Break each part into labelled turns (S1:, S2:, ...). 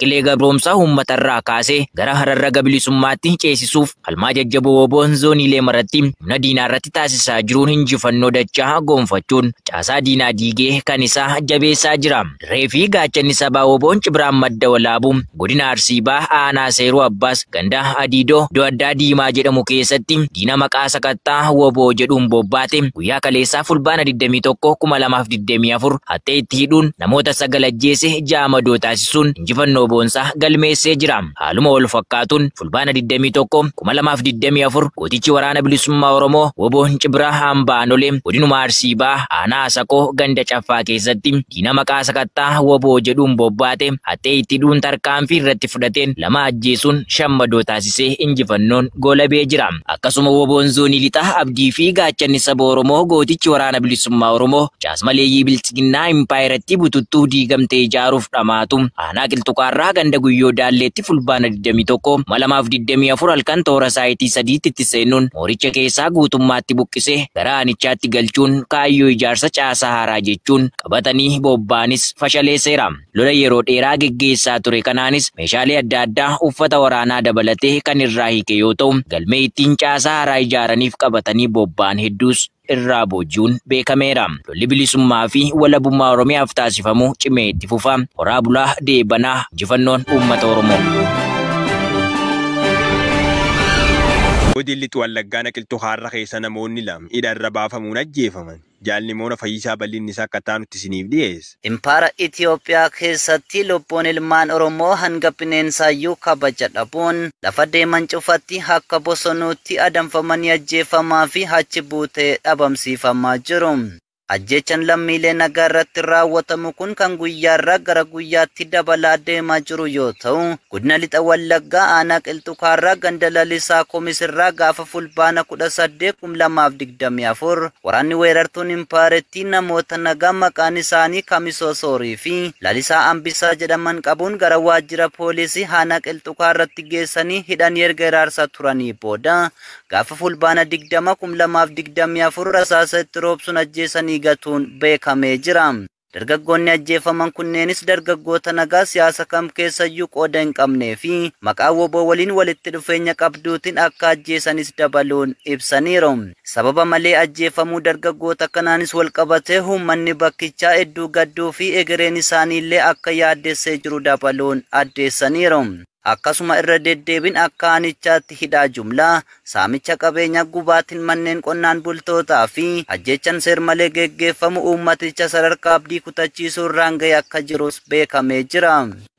S1: Qilee gabroomsaa uummatarraa kaasee gara hararra bilisummaatti ceesisuuf falmaa jajjaboo WBO'n zooniilee maratti humna diinaa irratti taasisaa jiruun injifannoo dachaa gonfachuun caasaa diinaa diigee kan isaa jabeessaa jira. Dirree fi gaachanni sabaa WBO'n Cibiraan Madda Walaabuu godina Arsii Bahaa aanaa Seeruu Abbaas ganda Adiidoo iddoo addaa Diimaa jedhamu keessatti diina maqaa sakattaa WBO jedhuun bobbaate guyyaa kaleessaa fulbaana 21 2024 hattee itti hidhuun namoota 9 ajjeese 6 madoo taasisuun injifannoo boonsaa galmeessee jira. Haaluma wal fakkaatuun fulbaana 21 2024 gootichi waraana bilisummaa Oromoo WBO'n Cibiraa Hambaanolee godinuma Arsii Bahaa aanaa Asakoo ganda Caffaa keessatti diina maqaa sakattaa WBO jedhuun bobbaate hattee itti hidhuun tarkaanfii irratti fudhateen 2 ajjeesuun 5 madoo taasisee injifannoon goolabee jira. Akkasuma WBO'n zoonii lixaa Abdii fi gaachanni saba Oromoo gootichi waraana bilisummaa Oromoo caasmaleeyyii bilchiginnaa impaayiratti bututtuu diigamtee ijaaruuf dhamaatu aanaa Qilxuqaarraa ganda Guyyoo Daalleetti fulbaana 21 2024 halkan toora saayitii 3tti itti seenuun mooricha keessaa guutummaatti buqqisee gara aanichaatti galchuun kaayyoo ijaarsa caasaa haaraa jechuun qabatanii bobbaanis fashaleesseera. Lola yeroo dheeraa geggeessaa ture kanaanis meeshaalee adda addaa uffata waraanaa dabalatee kan irraa hiike yoo ta'u galmee ittiin caasaa haaraa ijaaraniif qabatanii bobba'an hedduus irraa booji'uun beekameera. Lolli bilisummaa fi walabummaa Oromiyaaf taasifamu cimee itti fufa. Horaa bulaa deebanaa injifannoon uummata Oromoo.
S2: Godin Lixu Wallaggaa Naqiltuu Haarra keessa namoonni 2 hidharra baafamuun ajjeefaman. Jaalli Moona Fayyisaa bal'inni isaa akka taanutti isiniif dhiyeessa.
S3: Impaara Itiyoophiyaa keessatti lubbuun ilmaan Oromoo hanga bineensaayyuu kabaja dhabuun lafa deeman cufatti akka bosonuutti adamfamanii ajjeefamaa fi achi buutee dhabamsiifamaa jiru. Ajjeechaan lammiilee nagaa irratti raawwatamu kun kan guyyaarraa gara guyyaatti dabalaa deemaa jiru yoo ta'u, godina Lixa Wallaggaa aanaa Qilxukaarraa ganda Lalisaa Komisirraa gaafa fulbaana 18 2024 waraanni weerartuun impaarettii namoota nagaa maqaan isaanii Kamisoo Soorii fi Lalisaa Ambisaa jedhaman qabuun gara waajjira poolisii aanaa Qilxukaarratti geessanii hidhanii erga iraarsaa turanii booda gaafa fulbaana 20 2024 rasaasa itti roobsuun ajjeesanii gatuun beekamee jira. Dargaggoonni ajjeefaman kunneenis dargaggoota nagaa siyaasa kam keessayyuu qooda hin qabnee fi maqaa WBO waliin walitti dhufeenya qabduutiin akka ajjeesanis dabaluun ibsaniiru. Sababa malee ajjeefamuu dargaggoota kanaanis walqabatee uummanni bakkichaa hedduu gadduu fi egereen isaaniillee akka yaaddessee jiru dabaluun addeessaniiru. Akkasuma irra deddeebiin akka aanichaatti hidhaa jumlaa saamicha qabeenya gubaatiin manneen qonnaan bultootaa fi ajjeechaan seermalee geggeeffamu uummaticha sadarkaa abdii kutachiisuu irraan ga'e akka jirus beekamee jira.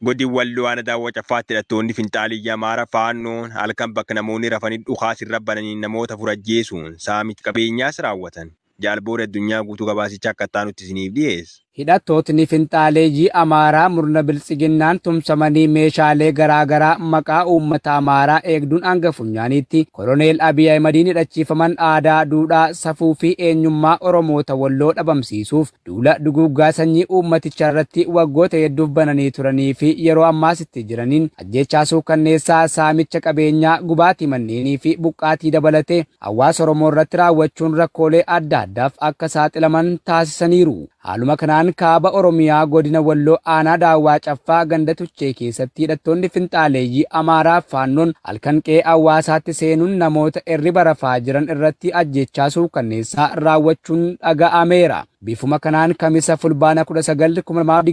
S2: Godin Walloo aanaa Daawwa Caffaatti hidhattoonni finxaaliyyaa Amaara Faannoon halkan bakka namoonni rafanii dhukaas irra bananii namoota 4 ajjeesuun saamicha qabeenyaas raawwatan. Jaalboora addunyaa guutuu gabaasicha akka taanutti isiniif dhiyeessa.
S4: Hidhattootni finxaaleeyyii Amaaraa murna biltsiginnaan tumsamanii meeshaalee garaagaraa maqaa uummata Amaaraa eegduun hanga funyaaniitti Koloneel Abiy Ahimadiin hidhachiifaman aadaa, duudhaa, safuu fi eenyummaa Oromoota Walloo dhabamsiisuuf duula duguuggaa sanyii uummaticha irratti waggoota hedduuf bananii turanii fi yeroo ammaas itti jiraniin ajjeechaa suukanneessaa, saamicha qabeenyaa, gubaatii manneenii fi buqqaatii dabalatee hawaasa Oromoo irratti raawwachuun rakkoolee adda addaaf akka saaxilaman taasisaniiru. Haaluma kanaan kaaba Oromiyaa godina Walloo aanaa Daawwaa Caffaa ganda Tuchee keessatti hidhattoonni finxaaleeyyii Amaaraa Faannoon halkan qe'ee hawaasaatti seenuun namoota hirriba rafaa jiran irratti ajjeechaa suukanneessaa raawwachuun dhaga'ameera. Bifuma kanaan kamisa fulbaana 19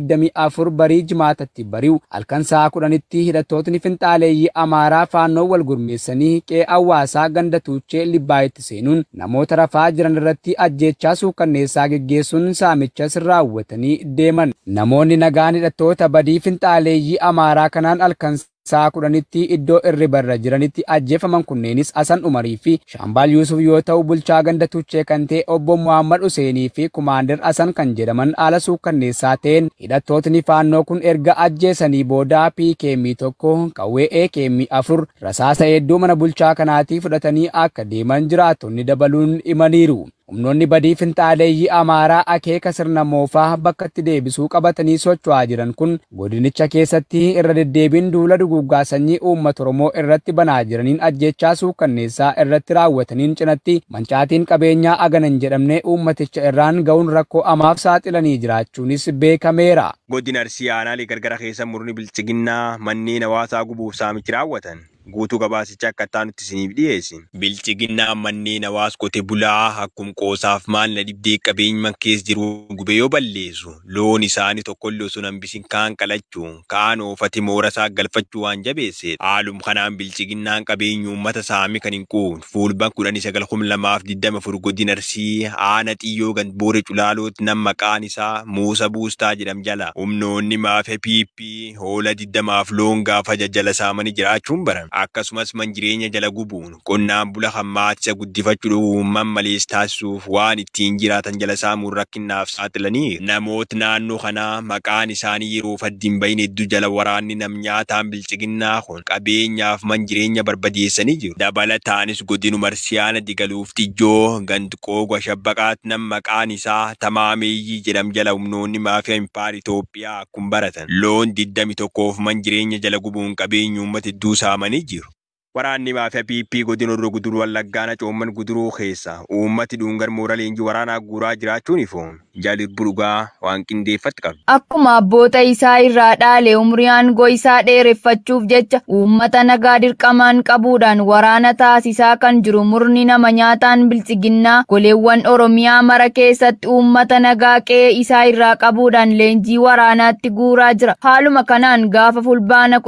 S4: 2024 barii jimaatatti bari'u halkan sa'a 10tti hidhattootni finxaaleeyyii Amaaraa Faannoo wal gurmeessanii qe'ee hawaasaa ganda Tuchee Libbaayitti seenuun namoota rafaa jiran irratti ajjeechaa suukanneessaa geggeessuun saamichas raawwatanii deeman. Namoonni nagaan hidhattoota badii finxaaleeyyii Amaaraa kanaan halkan sa'a 10tti iddoo hirribarra jiranitti ajjeefaman kunneenis Hasan Umarii fi Shaambaal Yuusuf yoo ta'u bulchaa ganda Tuchee kan ta'e obbo Muhammad Huseenii fi Kumaander Hasan kan jedhaman haala suukanneessaa ta'een hidhattootni Faannoo kun erga ajjeesanii booda PKM 1 qawwee AKM 4 rasaasa hedduu mana bulchaa kanaatii fudhatanii akka deeman jiraattonni dabaluun himaniiru. Humnoonni badii finxaaleeyyii Amaaraa akeeka sirna moofaa bakkatti deebisuu qabatanii socho'aa jiran kun godinicha keessatti irra deddeebiin duula duguuggaa sanyii uummata Oromoo irratti banaa jiraniin ajjeechaa suukkanneessaa irratti raawwataniin cinatti mancaatiin qabeenyaa agana hin jedhamne uummaticha irraan ga'uun rakkoo amaaf saaxilanii jiraachuunis beekameera.
S2: Godina Arsii aanaalee gargara keessa murni bilchiginnaa manneen hawaasaa gubuuf saamichi raawwatan. Guutuu gabaasicha akka taanutti isiniif dhiyeessin. Bilchiginnaa manneen hawaas qote bulaa akkum qoosaaf maal na dhibdee qabeenyuma keessa jiru gubee yoo balleessu loon isaanii tokkollee osoo hambisin kaan qalachuu kaan oofate moora isaa galfachuu waan jabeesse. Haalum kanaan bilchiginnaan qabeenya uummata saamii kan hin quufne fuulban 19,2024 godina Arsii aana xiyyoo ganboore culaalootti nam maqaan isaa Muusa Buustaa jedham jala humnoonni maafe PP hoola 20 loon gaafa jajjala saamanii jiraachuun baran. Akkasumas man jireenya jala gubuun qonnaan bula hammaatisa guddifachuu uummama malees taasisuuf waan ittiin jiraatan jala saamuun rakkinaaf saaxilanii namoota naannoo kanaa maqaan isaanii yeroo faddiin bahin hedduu jala waraanni nam nyaataan bilchiginnaa kun qabeenyaaf man jireenya barbadeessanii jiru. Dabalataanis godinuma Arsii aana digaluuf xijjoo gandqoo Shabbaqaatti nam maqaan isaa Tamaameeyyii jedham jala humnoonni maafiyaa impaar Itoophiyaa akkuma baratan loon 21 man jireenya jala gubuun qabeenya uummata hedduu saamanii jiru. Waraanni maafiyaa PP godina Horroo Guduruu Wallaggaa Coomman Guduruu keessa uummati dhuungar moora leenjii waraanaa guuraa jiraachuun ifoon jaalirbu dhugaa waan qindeeffatti qabdi.
S5: Akkuma abboota isaa irraa dhaale umrii aangoo isaa dheereffachuuf jecha uummata nagaa dirqamaan qabuudhaan waraana taasisaa kan jiru murni nama nyaataan bilchiginnaa goleewwan Oromiyaa mara keessatti uummata nagaa qe'ee isaa irraa qabuudhaan leenjii waraanaatti guuraa jira. Haaluma kanaan gaafa fulbaana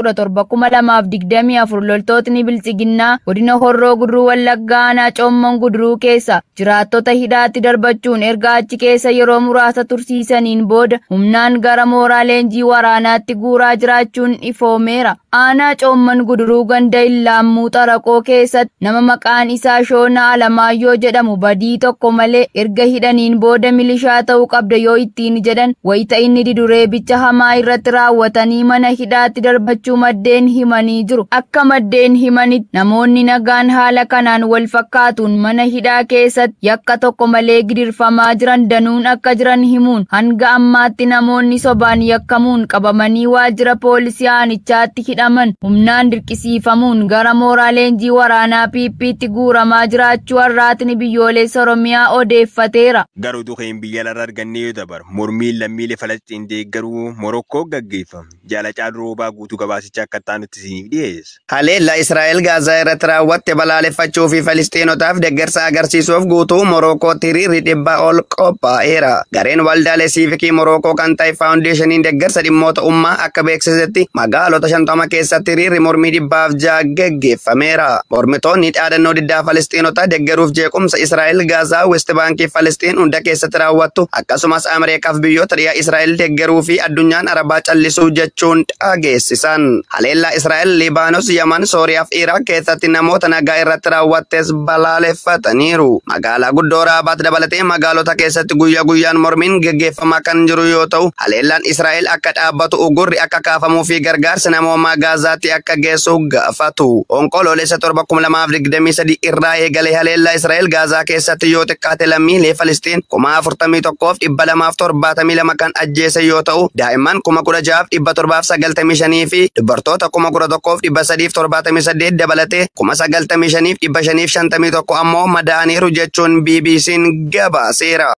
S5: 17,2024 loltootni bilchiginnaa godina Horroo Guduruu Wallaggaa aanaa Coomman Guduruu keessa jiraattota hidhaatti darbachuun erga achi keessa yeroo muraasa tursiisaniin booda humnaan gara mooraa leenjii waraanaatti guuraa jiraachuun ifoomeera. Aanaa Coomman Guduruu ganda Illaammuu Xaraqoo keessatti nama maqaan isaa Shoonaa Alamaayyoo jedhamu badii tokko malee erga hidhaniin booda milishaa ta'uu qabda yoo ittiin jedhan wayita inni diduree bicha hamaa irratti raawwatanii mana hidhaatti darbachuu maddeen himanii jiru. Akka maddeen himanitti namoonni nagaan haala kanaan wal fakkaatuun mana hidhaa keessatti yakka tokko malee gidirfamaa jiran danuun akka jiran himuun hanga ammaatti namoonni sobaan yakkamuun qabamanii waajjira poolisii aanichaatti hidhaman humnaan dirqisiifamuun gara mooraa leenjii waraanaa PP'tti guuramaa jiraachuu har'aatni biyyoolessa Oromiyaa odeeffateera.
S2: Garuu duqeen biyya alarraa argannee yoo dabar mormiin lammiilee Falasxiin deeggaruu Morokkoo gaggeeffame. Jaalacaa Roobaa guutuu gabaasicha akka taanutti isiniif dhiyeessa.
S6: Haleellaa Israa'el Gaazaa irratti raawwatte balaaleffachuu fi Falistiinotaaf deeggarsa agarsiisuuf guutuu Morokkootti hiriirri 100 ol qophaa'eera. Gareen waldaalee siivikii Morokkoo kan ta'e faawundeeshiniin deeggarsa dhimmoota ummaa akka beeksisetti magaalota 50 keessatti hiriirri mormii 106 gaggeeffameera. Mormitoonni dhaadannoo diddaa Falistiinotaa deeggaruuf jeequmsa Israa'el Gaazaa, West Baankii Falistiin hunda keessatti raawwattu akkasumas Ameerikaaf biyyoota dhiyaa Israa'el deeggaruu fi addunyaan Arabaa callisuu jechuun dhageessisan. Haleellaa Israa'el Liibaanos, Yaman, Sooriyaa fi Iraaq keessatti namoota nagaa irratti raawwattes balaaleffataniiru. Magaalaa guddoo Raabaat dabalatee magaalota keessatti guyyaa guyyaan mormiin gaggeeffamaa kan jiru yoo ta'u, haleellaan Israa'el akka dhaabbatu ugurri akka kaafamuu fi gargaarsa namoomaa Gaazaatti akka geessu gaafatu. Onkoloolessa 7,2023 irraa eegalee haleellaa Israa'el Gaazaa keessatti yoo xiqqaate lammiilee Falistiin 41,272 kan ajjeese yoo ta'u, daa'imman 16,795 fi dubartoota 11,378 dabalatee 95,551 ammoo madaa'aniiru jechuun BBC'n gabaaseera.